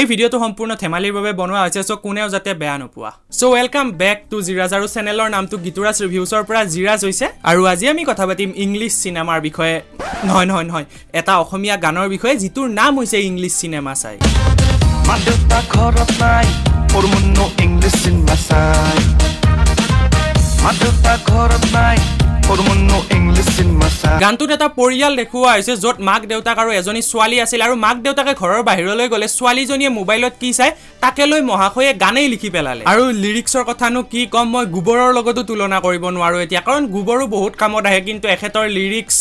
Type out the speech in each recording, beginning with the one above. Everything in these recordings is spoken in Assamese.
এই ভিডিঅ'টো সম্পূৰ্ণ ধেমালিৰ বাবে বনোৱা হৈছে, চ' কোনেও যাতে বেয়া নোপোৱা। চ' welcome back to Ziraj আৰু চেনেলৰ নামটো গীতুৰাজ ৰিভিউছৰ পৰা জিৰাজ হৈছে। আৰু আজি আমি কথা পাতিম ইংলিছ চিনেমাৰ বিষয়ে, নহয় নহয় নহয়, এটা অসমীয়া গানৰ বিষয়ে, যিটোৰ নাম হৈছে ইংলিছ চিনেমা চাই। মা দেউতা ঘৰত নাই, সৰু মুন্নু ইংলিছ চিনেমা চাই। মা দেউতা ঘৰত নাই, সৰু মুন্নু ইংলিছ চিনেমা চাই। গানটোত এটা পৰিয়াল দেখুওৱা হৈছে, য'ত মাক দেউতাক আৰু এজনী ছোৱালী আছিল। আৰু মাক দেউতাকে ঘৰৰ বাহিৰলৈ গ'লে ছোৱালীজনীয়ে মোবাইলত কি চাই, তাকে লৈ মহাশয়ে গানেই লিখি পেলালে। আৰু লিৰিক্সৰ কথানো কি ক'ম মই, গোবৰৰ লগতো তুলনা কৰিব নোৱাৰো এতিয়া, কাৰণ গোবৰো বহুত কামত আহে, কিন্তু এখেতৰ লিৰিক্স।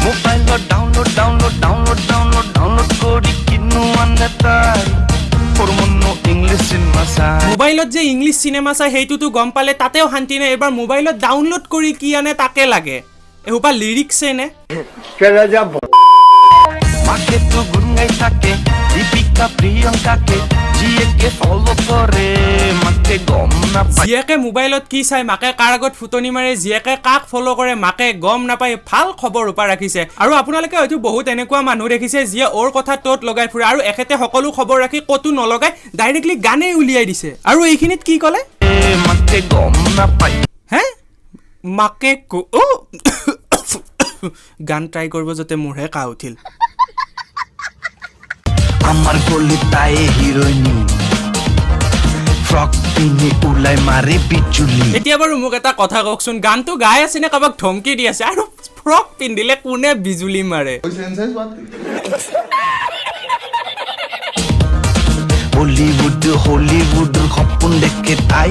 মোবাইলত download, download, download, download, download কৰি কিনো আনে তাই? সৰু মুন্নু ইংলিছ চিনেমা চাই। মোবাইলত যে ইংলিছ চিনেমা চাই, সেইটোতো গম পালে। তাতেও শান্তি নাই, এইবাৰ মোবাইলত ডাউনলোড কৰি কি আনে তাকে লাগে। এসোপা লিৰিক্সে নে? মাকেতো গুণ গাই থাকে দীপিকা প্ৰিয়ংকাকে, জীয়েকে ফল' কৰে, মাকে গম নাপায়। জীয়েকে মোবাইলত কি চাই, মাকে কাৰ আগত ফুটনি মাৰে, জীয়েকে কাক ফ'ল' কৰে, মাকে গম নাপায়। ভাল খবৰ সোপা ৰাখিছে। আৰু আপোনালোকে হয়তো বহুত এনেকুৱা মানুহ দেখিছে, যিয়ে অৰ কথা ত'ত লগাই ফুৰে। আৰু এখেতে সকলো খবৰ ৰাখি ক'তো নলগাই ডাইৰেক্টলি গানেই উলিয়াই দিছে। আৰু এইখিনিত কি ক'লে? মাকে গম নাপায়। হে, মাকে অ' গান ট্ৰাই কৰিব যাতে মোৰহে কাহ উঠিল। আমাৰ গলিত তাই হিৰইনী, ফ্ৰক পিন্ধি ওলাই মাৰে বিজুলী। এতিয়া বাৰু মোক এটা কথা কওকচোন, গানটো গাই আছে নে কাৰোবাক ধমকি দি আছে? আৰু ফ্ৰক পিন্ধিলে কোনে বিজুলী মাৰে? कोई सेंस है इस बात की? বলিউড হলিউডৰ সপোন দেখে তাই,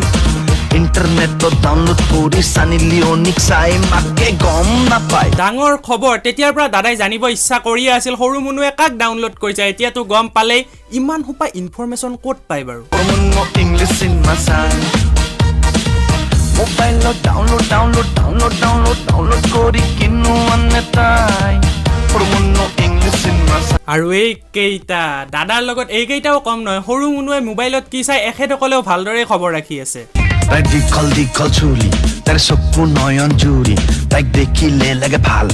ইণ্টাৰনেটত ডাউনলোড কৰি চানি লিঅনিক চাই, মাকে গম নাপায়। ডাঙৰ খবৰ। তেতিয়াৰ পৰা দাদাই জানিব ইচ্ছা কৰিয়ে আছিল, সৰু মুনুৱে কাক ডাউনলোড কৰিছে। এতিয়াতো গম পালেই। ইমান সোপা ইনফৰমেশ্যন ক'ত পায় বাৰু? মুন্নু ইংলিছ চিনেমা চাই, মোবাইলত download, download, download, download, download কৰি কিনো আনে তাই? সৰু মুন্নু ইংলিছ চিনেমা চাই। আৰু এইকেইটা দাদাৰ লগত এইকেইটাও কম নহয়। সৰু মুনুৱে মোবাইলত কি চাই, এখেতসকলেও ভালদৰে খবৰ ৰাখি আছে। তাইৰ দীঘল দীঘল চুলি, তাইৰ চকু নয়ন জুৰি, তাইক দেখিলে লাগে ভাল,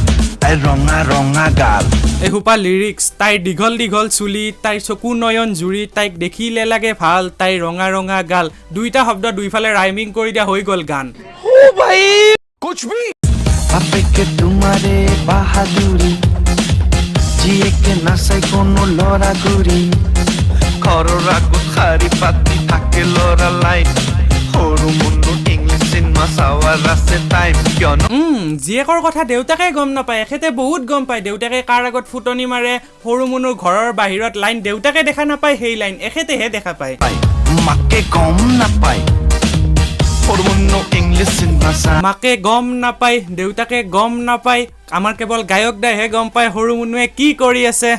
তাইৰ ৰঙা ৰঙা গাল। এসোপা লিৰিক্স! তাইৰ দীঘল দীঘল চুলি, তাইৰ চকু নয়ন জুৰি, তাইক দেখিলে লাগে ভাল, তাইৰ ৰঙা ৰঙা গাল। দুইটা শব্দ দুইফালে ৰাইমিং কৰি দিয়া হৈ গ'ল গান। বাপেকে তোমাৰে বাহাদুৰি, জীয়েকে নাচাই কোনো ল'ৰা গুৰি। ঘৰৰ আগত শাৰী পাতি থাকে ল'ৰা লাইন, সৰু মুন্নু ইংলিছ চিনেমা চাৱাৰ আছে টাইম, কিয়নো জীয়েকৰ কথা দেউতাকে গম নাপায়, এখেতে বহুত গম পায়। দেউতাকে কাৰ আগত ফুটনি মাৰে, সৰু মুনুৰ ঘৰৰ বাহিৰত লাইন, দেউতাকে দেখা নাপায় সেই লাইন, এখেতেহে দেখা পায়। মাকে গম নাপায়, সৰু মুন্নু ইংলিছ চিনেমা চাই। মাকে গম নাপায়, দেউতাকে গম নাপায়, আমাৰ কেৱল গায়ক দাইহে গম পায় সৰু মুনুৱে কি কৰি আছে।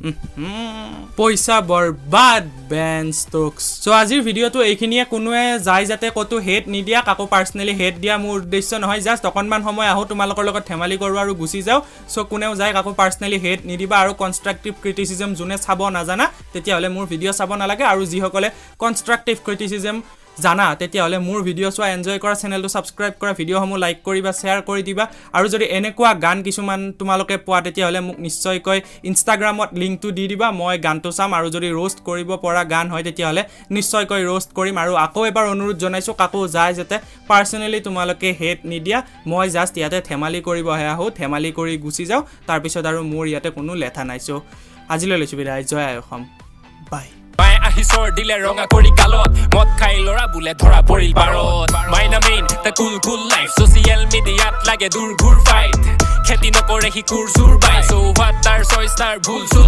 উম, পইচা বৰবাদ, বেন ষ্টকছ। চ' আজিৰ ভিডিঅ'টো এইখিনিয়ে। কোনোৱে যাই যাতে ক'তো হেট নিদিয়া, কাকো পাৰ্চনেলি হেট দিয়া মোৰ উদ্দেশ্য নহয়। জাষ্ট অকণমান সময় আহোঁ, তোমালোকৰ লগত ধেমালি কৰোঁ আৰু গুচি যাওঁ। চ' কোনেও যায় কাকো পাৰ্চনেলি হেট নিদিবা। আৰু কনষ্ট্ৰাক্টিভ ক্ৰিটিচিজম যোনে চাব নাজানা, তেতিয়াহ'লে মোৰ ভিডিঅ' চাব নালাগে। আৰু যিসকলে কনষ্ট্ৰাক্টিভ ক্ৰিটিচিজম জানা, তেতিয়াহ'লে মোৰ ভিডিঅ' চোৱা, এনজয় কৰা, চেনেলটো ছাবস্ক্ৰাইব কৰা, ভিডিঅ'সমূহ লাইক কৰিবা, শ্বেয়াৰ কৰি দিবা। আৰু যদি এনেকুৱা গান কিছুমান তোমালোকে পোৱা, তেতিয়াহ'লে মোক নিশ্চয়কৈ ইনষ্টাগ্ৰামত লিংকটো দি দিবা, মই গানটো চাম। আৰু যদি ৰ'ষ্ট কৰিব পৰা গান হয়, তেতিয়াহ'লে নিশ্চয়কৈ ৰ'ষ্ট কৰিম। আৰু আকৌ এবাৰ অনুৰোধ জনাইছোঁ, কাকো যায় যাতে পাৰ্চনেলি তোমালোকে হেট নিদিয়া। মই জাষ্ট ইয়াতে ধেমালি কৰিবহে আহোঁ, ধেমালি কৰি গুচি যাওঁ, তাৰপিছত আৰু মোৰ ইয়াতে কোনো লেঠা নাই। চ' আজিলৈ লৈছোঁ বিদায়। জয় আই অসম, বাই। মায়ে আহি চৰ দিলে ৰঙা কৰি গালত, মদ খাই ল'ৰা বোলে ধৰা পৰিল বাৰত। মাইনা মেইন তা কুল কুল লাইফ, ছচিয়েল মিডিয়াত লাগে দূৰ ঘূৰ ফাইট। খেতি নকৰে সি কোৰ চোৰ বাই, চৌহাত তাৰ চইচ তাৰ ভুল চুল।